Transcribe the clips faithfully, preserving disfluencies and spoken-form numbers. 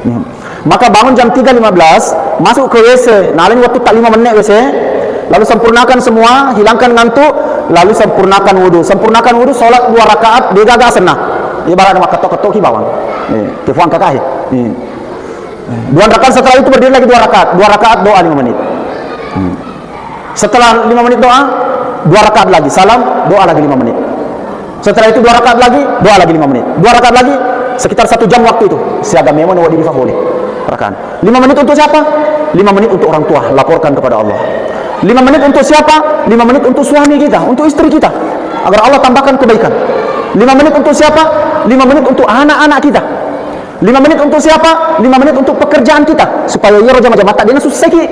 Hmm. Maka bangun jam tiga lima belas, masuk ke W C, nalani waktu tak lima menit W C, lalu sempurnakan semua, hilangkan ngantuk, lalu sempurnakan wudhu. Sempurnakan wudhu, sholat dua rakaat, degaga asenna. Ibarat makketok-ketok ki bawang. Nih, tefuang kakahi. Nih. Dua rakaat setelah itu berdiri lagi dua rakaat, dua rakaat doa lima menit. Hmm. Setelah lima menit doa, dua rakaat lagi, salam, doa lagi lima menit. Setelah itu dua rakaat lagi, doa lagi lima menit. Dua rakaat lagi, sekitar satu jam waktu itu. Siaga memang wadi difa boleh. Rakaat. Lima menit untuk siapa? Lima menit untuk orang tua, laporkan kepada Allah. Lima menit untuk siapa? Lima menit untuk suami kita, untuk istri kita. Agar Allah tambahkan kebaikan. Lima menit untuk siapa? Lima menit untuk anak-anak kita. Lima menit untuk siapa? Lima menit untuk pekerjaan kita. Supaya iyaro jama-jama tak dena susah ki.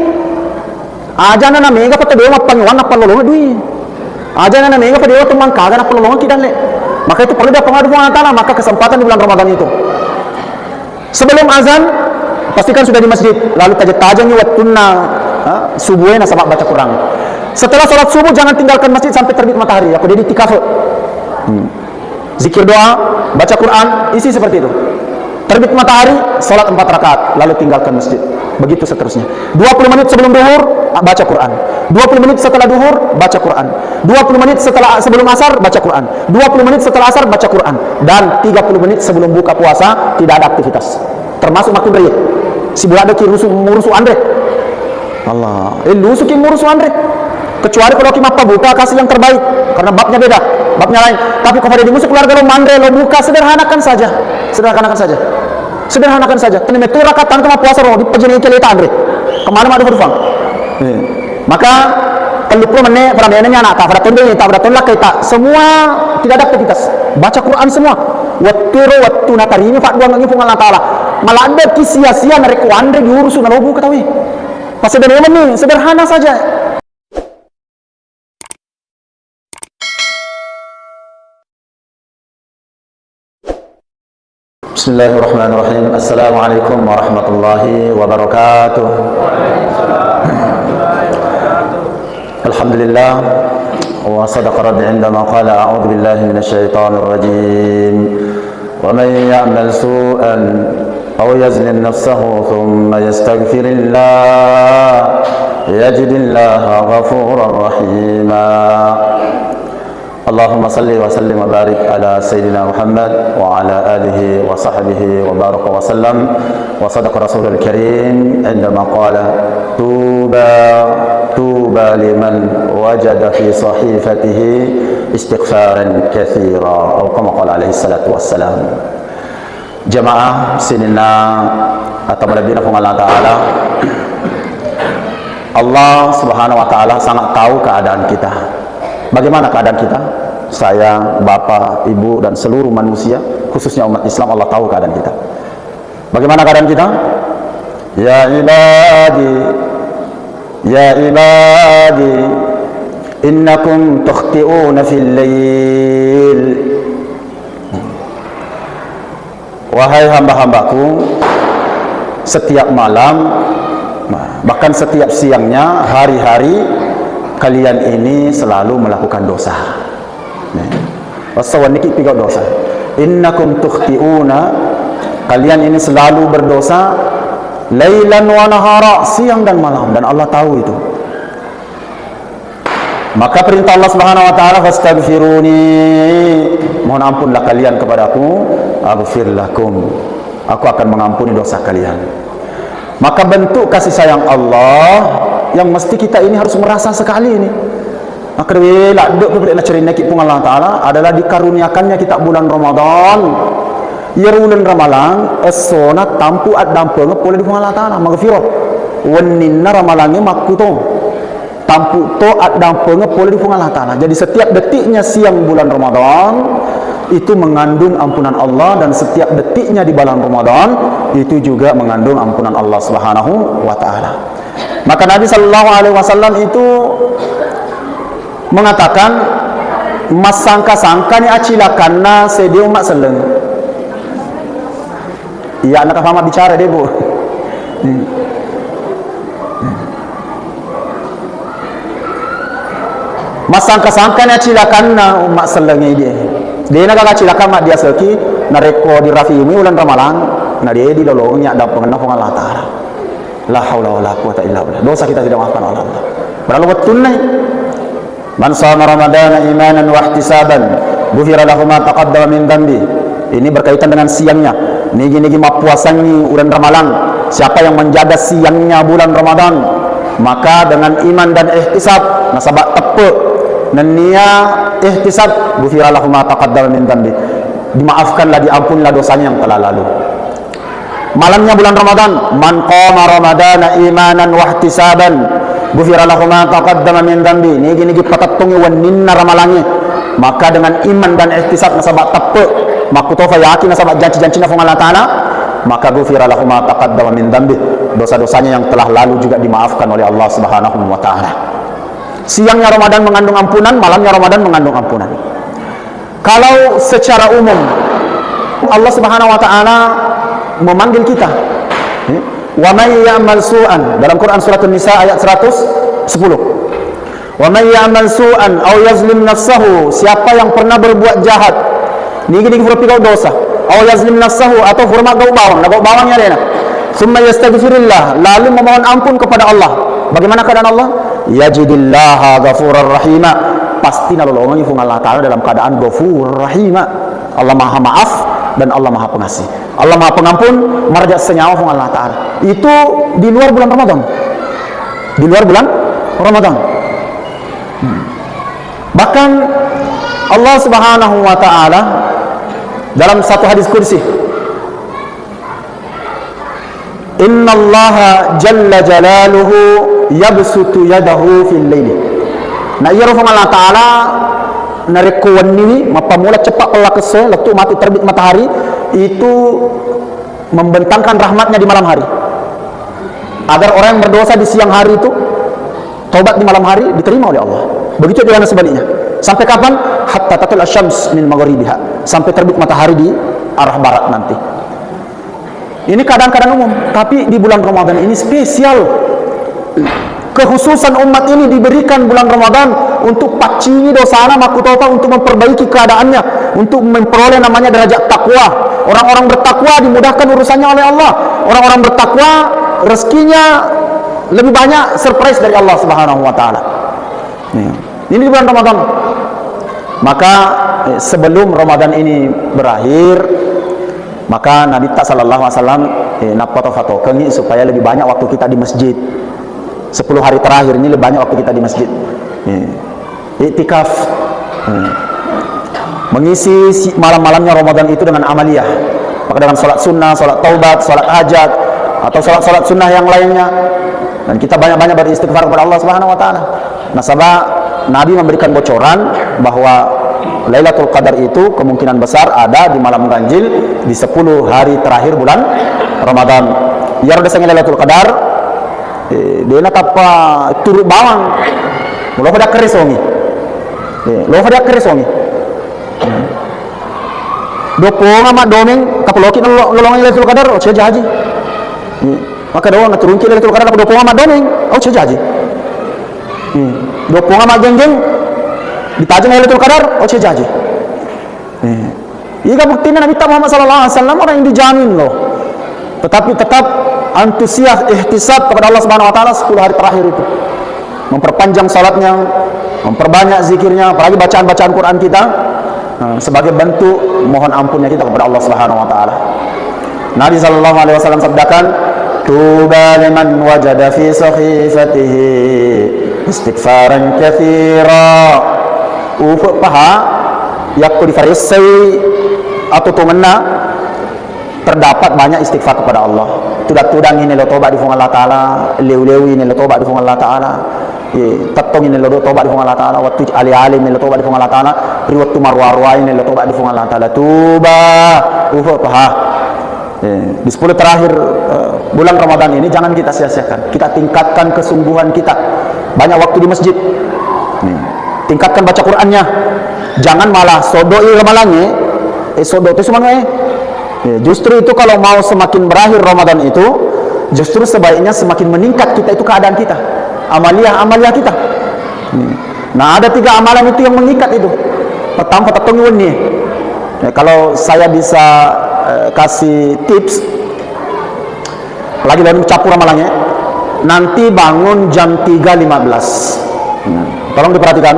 Aja na mega pa tedong mappangewang nappalolonga dui. Aja na mega pa dewa tumangkaga nappalolonga ki dalle. Maka itu perlu dia pengadu Puang Allah Ta'ala, maka kesempatan di bulan Ramadan itu. Sebelum azan, pastikan sudah di masjid, lalu tajeng-tajengi wattunna, ha, subuh nasaba baca Quran. Setelah sholat subuh, jangan tinggalkan masjid sampai terbit matahari. Aku jadi itikaf. Hmm. Zikir doa, baca Quran, isi seperti itu. Terbit matahari, sholat empat rakaat, lalu tinggalkan masjid. Begitu seterusnya. Dua puluh menit sebelum duhur, baca Quran. Dua puluh menit setelah duhur, baca Quran. Dua puluh menit setelah, sebelum asar, baca Quran. Dua puluh menit setelah asar, baca Quran. Dan tiga puluh menit sebelum buka puasa, tidak ada aktivitas. Termasuk makin riye. Sibuk ada ki rusu, murusu anre. Allah, eh, lusuki murusu anre. Kecuali kalau ki mappabuka, kasih yang terbaik, karena babnya beda, babnya lain. Tapi kalau pada di musuh keluarga lo manre, lo buka, sederhanakan saja. Sederhanakan saja. Sederhanakan saja. Tena mettu rakaat tangka mappuasa ro, dipajene ke leta anre. Kemana madu fang? Eh. Maka tellu puluh menit, pada menennya anak tak, pada tondel tak, pada tondel tak, semua tidak ada aktivitas. Baca Quran semua. Wattu ro, wattu natarimi fadduangengngi Puang Allah Ta'ala. Maladde ki sia-sia narekko anre diurusu nalobu katawi. Pas sederhana, sederhana saja. بسم الله الرحمن الرحيم. السلام عليكم ورحمة الله وبركاته. الحمد لله. وصدق ربي عندما قال: أعوذ بالله من الشيطان الرجيم. ومن يعمل سوءا أو يظلم نفسه ثم يستغفر الله يجد الله غفورا رحيما. اللهم صل وسلم وبارك على سيدنا محمد وعلى آله وصحبه وبارك وسلم. وصدق رسول الكريم عندما قال: طوبى، طوبى لمن وجد في صحيفته استغفارا كثيرا، أو كما قال عليه الصلاة والسلام. Jamaah sininna atau malebbina Puang Allah Ta'ala, Allah Subhanahu wa Ta'ala sangat tahu keadaan kita. Bagaimana keadaan kita? Saya, Bapak, Ibu, dan seluruh manusia, khususnya umat Islam, Allah tahu keadaan kita. Bagaimana keadaan kita? Ya ibadi, ya ibadi, innakum tukhti'una fil lail. Wahai hamba-hambaku, setiap malam, bahkan setiap siangnya, hari-hari, kalian ini selalu melakukan dosa. Nih. Wassawan niki piga dosa. Innakum tukhti'una, kalian ini selalu berdosa, lailan wa nahara, siang dan malam, dan Allah tahu itu. Maka perintah Allah Subhanahu wa Ta'ala, "Fastaghfiruni," mohon ampunlah kalian kepadaku, "aghfir lakum," aku akan mengampuni dosa kalian. Maka bentuk kasih sayang Allah yang mesti kita ini harus merasa sekali ini. Maka dewe ladde' pepede' nacerinnaki Puang Allah Ta'ala adalah dikaruniakannya kita bulan Ramadan. Iyaro uleng Ramalang, essona tampu addampengeng pole di Puang Allah Ta'ala, maghfirah. Wenninna Ramalangnge makkuto. Tampu to addampengeng pole di Puang Allah Ta'ala. Jadi, setiap detiknya siang bulan Ramadan itu mengandung ampunan Allah, dan setiap detiknya di bulan Ramadan itu juga mengandung ampunan Allah Subhanahu wa Ta'ala. Maka Nabi Sallallahu Alaihi Wasallam itu mengatakan, massangka-sangkani acilakanna seddi umma selleng. Iya, anak apa bicara deh, Bu? Hmm. Massangka-sangkani acilakanna umma sellengnge dia. Dena gaga cilaka maddiaseki narekko dirafimi uleng Ramalang. Na de' dilolongi addampengenna Puang Allah Ta'ala. La haula wala quwata illa billah. Dosa kita tidak maafkan oleh Allah. Berlalu wettunna. Man shoma Ramadana imanan wahtisaban, ghufira lahu ma taqaddama min dzanbi. Ini berkaitan dengan siangnya. Nigi-nigi mappuasangi uleng Ramalang. Siapa yang menjaga siangnya bulan Ramadan, maka dengan iman dan ihtisab, nasaba teppe nennia ihtisab, ghufira lahu ma taqaddama min dzanbi. Dimaafkanlah, diampunilah dosanya yang telah lalu. Malamnya bulan Ramadan, man qama Ramadana imanan wahtisaban, ghufira lahu ma taqaddama min dzanbi. Nigi-nigi patettongi wenninna Ramalangnge, maka dengan iman dan ihtisab nasaba teppe, makkutofa yakin nasaba janci-jancinna Puang Allah Ta'ala, maka ghufira lahu ma taqaddama min dzanbi. Dosa-dosanya yang telah lalu juga dimaafkan oleh Allah Subhanahu wa Ta'ala. Siangnya Ramadan mengandung ampunan, malamnya Ramadan mengandung ampunan. Kalau secara umum, Allah Subhanahu wa Ta'ala memanggil kita, ya, "Wa may ya'mal su'an," dalam Quran Surat An-Nisa ayat seratus sepuluh. "Wa may ya'mal su'an aw yazlim nafsahu," siapa yang pernah berbuat jahat, nigi-nigi fura pigau dosa, "aw yazlim nafsahu," atau fura maggau bawang, nagau bawang ya alena, "tsumma yastaghfirillah," lalu memohon ampun kepada Allah. Bagaimana keadaan Allah? "Yajidillaha ghafurar rahima." Pasti nalolongengi Puang Allah Ta'ala dalam keadaan ghafur rahima. Allah Maha Maaf dan Allah Maha Pengasih. Allah Maha Pengampun, maraja senyawa Puang Allah Ta'ala. Itu di luar bulan Ramadan. Di luar bulan Ramadan. Hmm. Bahkan Allah Subhanahu wa Ta'ala dalam satu hadis kursi, "Innallaha jalla jalaluhu yabsutu yadahu fil laili." Nah, iyaro Puang Allah Ta'ala narekko wenniwi, mappammula ceppa pellakessoe, lettu mati terbit matahari, itu membentangkan rahmatnya di malam hari. Agar orang yang berdosa di siang hari itu tobat di malam hari, diterima oleh Allah. Begitu juga sebaliknya. Sampai kapan? Hatta tatlua syams min maghribiha. Sampai terbit matahari di arah barat nanti. Ini keadaan-keadaan umum, tapi di bulan Ramadan ini spesial. Kekhususan umat ini diberikan bulan Ramadan untuk paccingi dosana, makkutopa, untuk memperbaiki keadaannya, untuk memperoleh namanya derajat takwa. Orang-orang bertakwa dimudahkan urusannya oleh Allah. Orang-orang bertakwa, rezekinya lebih banyak, surprise dari Allah Subhanahu wa Ta'ala. Nih, ini di bulan Ramadan. Maka, eh, sebelum Ramadan ini berakhir, maka Nabi ta sallallahu alaihi wasallam, eh, nappa to fatokengi supaya lebih banyak waktu kita di masjid. Sepuluh hari terakhir ini lebih banyak waktu kita di masjid. Eh, iktikaf. Eh, mengisi si-, malam-malamnya Ramadan itu dengan amaliyah. Maka dengan sholat sunnah, sholat taubat, sholat hajat, atau sholat-sholat sunnah yang lainnya. Dan kita banyak-banyak beristighfar kepada Allah Subhanahu wa Ta'ala. Nasaba Nabi memberikan bocoran bahwa Lailatul Qadar itu kemungkinan besar ada di malam ganjil di sepuluh hari terakhir bulan Ramadan. Iyaro diasengnge Lailatul Qadar, eh, de'na tappa turu bawang. Mulo pada keresongi. Eh, lo pada keresongi. Dua ponga maddomeng, kapaloki nalolongengngi Lailatul Qadar, oh, cia jaji. Hmm. Maka doang naturungki Lailatul Qadar, dua ponga maddomeng, oh, cia jaji. Hmm. Dua ponga maggenggeng, ditajeng Lailatul Qadar, oh, cia jaji. Hmm. Iga buktina Nabi Muhammad sallallahu alaihi wasallam orang yang dijamin loh. Tetapi tetap antusias, ihtisab kepada Allah Subhanahu wa Ta'ala sepuluh hari terakhir itu. Memperpanjang salatnya, memperbanyak zikirnya, apalagi bacaan-bacaan Quran kita, eh, sebagai bentuk mohon ampunnya kita kepada Allah Subhanahu wa Ta'ala. Nabi sallallahu alaihi wasallam sabdakan, "Tuba liman wajada fi sahifatihi istighfaran katsira." Upe paha yakko difaressai atau tongenna terdapat banyak istighfar kepada Allah. Tudang-tudangi nelo toba di Puang Allah Ta'ala, leu-leui nelo toba di Puang Allah Ta'ala. Eh, tettongi nelo toba di Puang Allah Ta'ala, wettu ale-ale nelo toba di Puang Allah Ta'ala, ri wettu maruwa-ruwai nelo toba di Puang Allah Ta'ala. Tuba, ufa paha. Eh, di sepuluh terakhir, eh, bulan Ramadan ini jangan kita sia-siakan. Kita tingkatkan kesungguhan kita. Banyak waktu di masjid. Nih, tingkatkan baca Qur'annya. Jangan malah sodoi ramalangnge, eh, sodo tu semangat, eh. Ya, justru itu kalau mau semakin berakhir Ramadan itu, justru sebaiknya semakin meningkat kita itu keadaan kita, amaliah-amaliah kita. Hmm. Nah, ada tiga amalan itu yang mengikat itu. Pertama, patettongi wenni. Ya, kalau saya bisa, eh, kasih tips, Apalagi lawan cappur ramalangnge, nanti bangun jam tiga lima belas. Hmm. Tolong diperhatikan.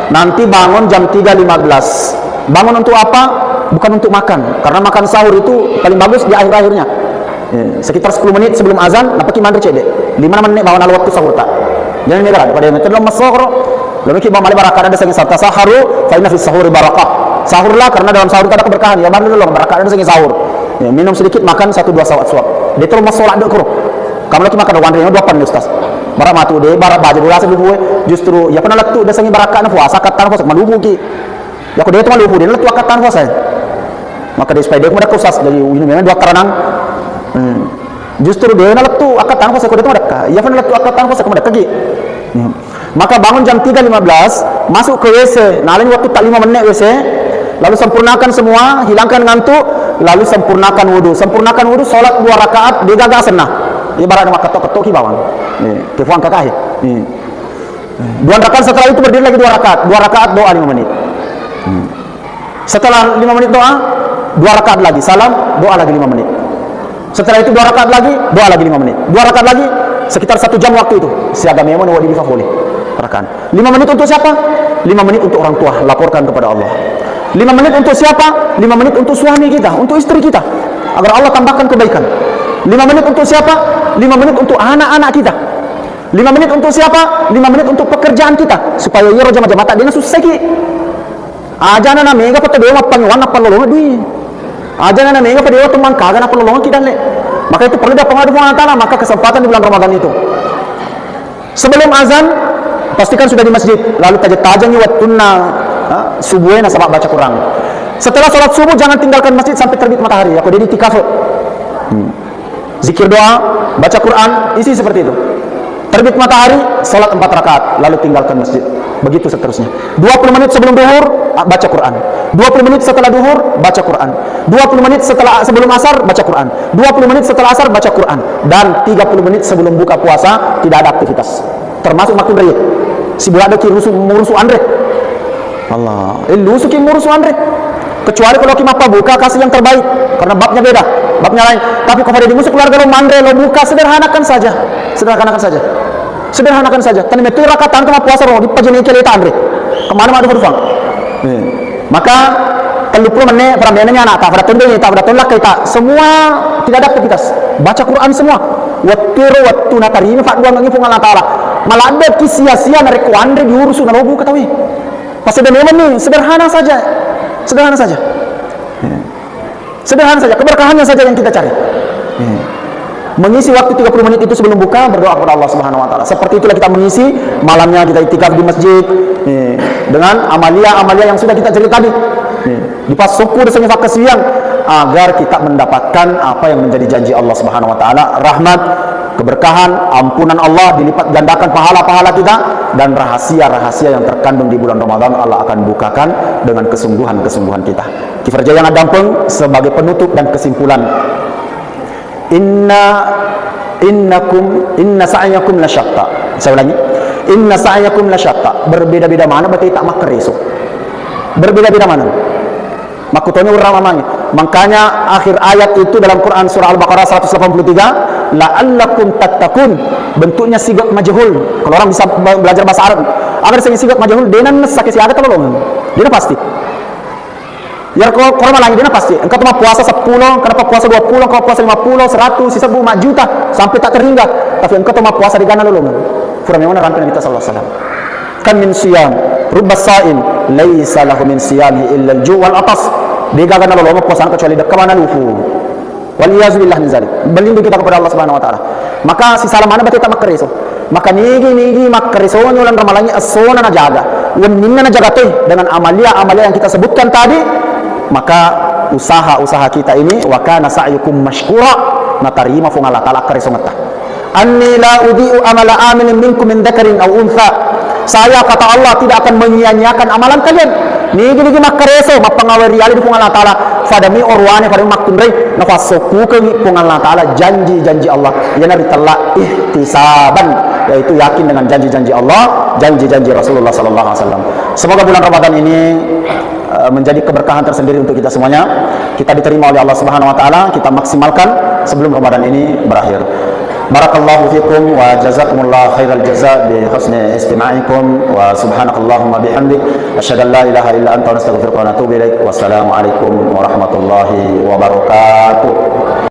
Nanti bangun jam tiga lima belas. Bangun untuk apa? Bukan untuk makan. Karena makan sahur itu paling bagus di akhir-akhirnya. Eh, sekitar sepuluh menit sebelum azan, napaki manre cedde. Lima menit bawang nalo waktu sahur ta. Jangan ini kan, pada yang itu masuk. Lalu kita male barakka ada sing sabda, "Tasaharu fa inna fis sahuri barakah." Sahurlah karena dalam sahur itu ada keberkahan. Ya, bangun dulu, barakka ada sing sahur. Ya, minum sedikit, makan satu dua sawat suap. Dia terus masolat dek kuro. Kamu lagi makan wan dua pan, Ustaz. Bara matu de, bara baja dua rasa dulu, eh. Justru ya pernah lettu, ada sing barakka na puasa, kata puasa, malubu ki. Ya, ko de itu malubu, de lettu akatan puasa, eh. Maka de supaya de kuma dek Ustaz, jadi ini memang dua karanang. Hmm. Justru de na lettu akatan puasa, ko de itu madakka. Ya pernah lettu akatan puasa, ko madakka ki. Hmm. Maka bangun jam tiga lima belas, masuk ke W C, nalani waktu tak lima menit W C, lalu sempurnakan semua, hilangkan ngantuk, lalu sempurnakan wudu. Sempurnakan wudu, sholat dua rakaat, dia gaga senna. Ibaratnya maka ketok-ketok ki bawang. Nih, telepon kakak ya. Nih. Dua rakaat, setelah itu berdiri lagi dua rakaat. Dua rakaat doa lima menit. Hmm. Setelah lima menit doa, dua rakaat lagi, salam, doa lagi lima menit. Setelah itu dua rakaat lagi, doa lagi lima menit. Dua rakaat lagi, sekitar satu jam waktu itu. Siaga memang wa di fafoli. Rakan. Lima menit untuk siapa? Lima menit untuk orang tua, laporkan kepada Allah. Lima menit untuk siapa? Lima menit untuk suami kita, untuk istri kita. Agar Allah tambahkan kebaikan. Lima menit untuk siapa? Lima menit untuk anak-anak kita. Lima menit untuk siapa? Lima menit untuk pekerjaan kita. Supaya iya roja mata dia susah ki. Ajana na mega pa teddewa mappangewanna pallolonga dui. Ajana na mega pa dewa tu mangkaga na pallolonga ki dalle. Maka itu perlu dia pengaduan Allah Ta'ala, maka kesempatan di bulan Ramadan itu. Sebelum azan, pastikan sudah di masjid, lalu taja-tajangi wattunna, ha, subuhnya nasaba baca Quran. Setelah sholat subuh, jangan tinggalkan masjid sampai terbit matahari. Aku jadi itikaf. Hmm. Zikir doa, baca Quran, isi seperti itu. Terbit matahari, salat empat rakaat, lalu tinggalkan masjid. Begitu seterusnya. Dua puluh menit sebelum duhur, ah, baca Quran. Dua puluh menit setelah duhur, baca Quran. Dua puluh menit setelah, sebelum asar, baca Quran. Dua puluh menit setelah asar, baca Quran. Dan tiga puluh menit sebelum buka puasa, tidak ada aktivitas. Termasuk makin riak. Si bulan doki rusu, murusu anre. Allah, eh, lusuki murusu anre. Kecuali kalau ki mappabuka, kasih yang terbaik, karena babnya beda, babnya lain. Tapi kalau pada di musuh keluarga lo manre, lo buka, sederhanakan saja. Sederhanakan saja. Sederhanakan saja. Tani metu rakaat tangka mappuasa ro, dipajene kele tanre. Kemana madu hurufang? Eh. Maka tellu puluh menit, pada menenya anak tak, pada tunduk tak, pada tolak kita. Semua tidak ada aktivitas. Baca Quran semua. Wattiro wattu natarima padduangengngi Puang Allah Ta'ala. Maladde ki sia-sia narekko anre diurusu nalobu katawi. Pasti ada memang nih, sederhana saja. Sederhana saja. Ya. Sederhana saja, keberkahannya saja yang kita cari. Ya. Mengisi waktu tiga puluh menit itu sebelum buka, berdoa kepada Allah Subhanahu wa Ta'ala. Seperti itulah kita mengisi malamnya, kita itikaf di masjid, ya, dengan amalia-amalia yang sudah kita cerita tadi. Ya. Dipassukku desengnge fakkasiwiang agar kita mendapatkan apa yang menjadi janji Allah Subhanahu wa Ta'ala, rahmat, keberkahan, ampunan Allah, dilipat gandakan pahala-pahala kita, dan rahasia-rahasia yang terkandung di bulan Ramadan Allah akan bukakan dengan kesungguhan-kesungguhan kita. Kifarja yang addampeng sebagai penutup dan kesimpulan. Inna, innakum, inna sa'yakum lasyatta. Saya ulangi. Inna sa'yakum lasyatta. Berbeda-beda mana berarti tak makkereso. Berbeda-beda mana? Makkutoni urang mamangi. Makanya akhir ayat itu dalam Quran surah Al-Baqarah seratus delapan puluh tiga, "La'allakum tattaqun." Bentuknya sigok majhul. Kalau orang bisa be-, belajar bahasa Arab, agar sing sigok majhul, denan nessa ke siaga tolong. Dia pasti. Ya ko, kalau malangi dia pasti. Engkau tu mappuasa sepuluh, kenapa puasa dua puluh, engkau puasa lima puluh, seratus, sisebbu, mak juta, sampai tak terhingga. Tapi engkau tu mappuasa di gana lolongan. Fura memang rampe Nabi sallallahu alaihi wasallam. Kam min siyam, rubba saim, laisa lahu min siyamihi illa al-ju' wal atas. Degaga nalolongo puasana kecuali dekka mana lufu. Wal iyazu billah min zalik. Berlindung kita kepada Allah Subhanahu wa Ta'ala. Maka sisala mana berarti tak makkereso. Maka nigi-nigi makkereso ni ulan ramalangi essona najaga. Wenninna najaga te dengan amalia-amalia yang kita sebutkan tadi, maka usaha-usaha kita ini, wa kana sa'yukum mashkura, natarima Fuang Allah Ta'ala akkaresongetta. Anni la udhi'u amala amilin minkum min dzakarin aw untha. Saya, kata Allah, tidak akan menyia-nyiakan amalan kalian. Nigi-nigi makkareso, mappangawai ri ale di Puang Allah Ta'ala. Fadami orwane, fadami makkunrai, nafassokkukengi Puang Allah Ta'ala janji-janji Allah. Yana ritella ihtisaban, yaitu yakin dengan janji-janji Allah, janji-janji Rasulullah sallallahu alaihi wasallam. Semoga bulan Ramadan ini, eh, menjadi keberkahan tersendiri untuk kita semuanya. kita diterima oleh Allah Subhanahu wa Ta'ala, kita maksimalkan sebelum Ramadan ini berakhir. Barakallahu fikum wa jazakumullah khairal jaza bi husni istima'ikum, wa subhanakallahumma bihamdik, asyhadu an la ilaha illa anta, nastaghfiruka wa natubu ilaik. Wassalamualaikum warahmatullahi wabarakatuh.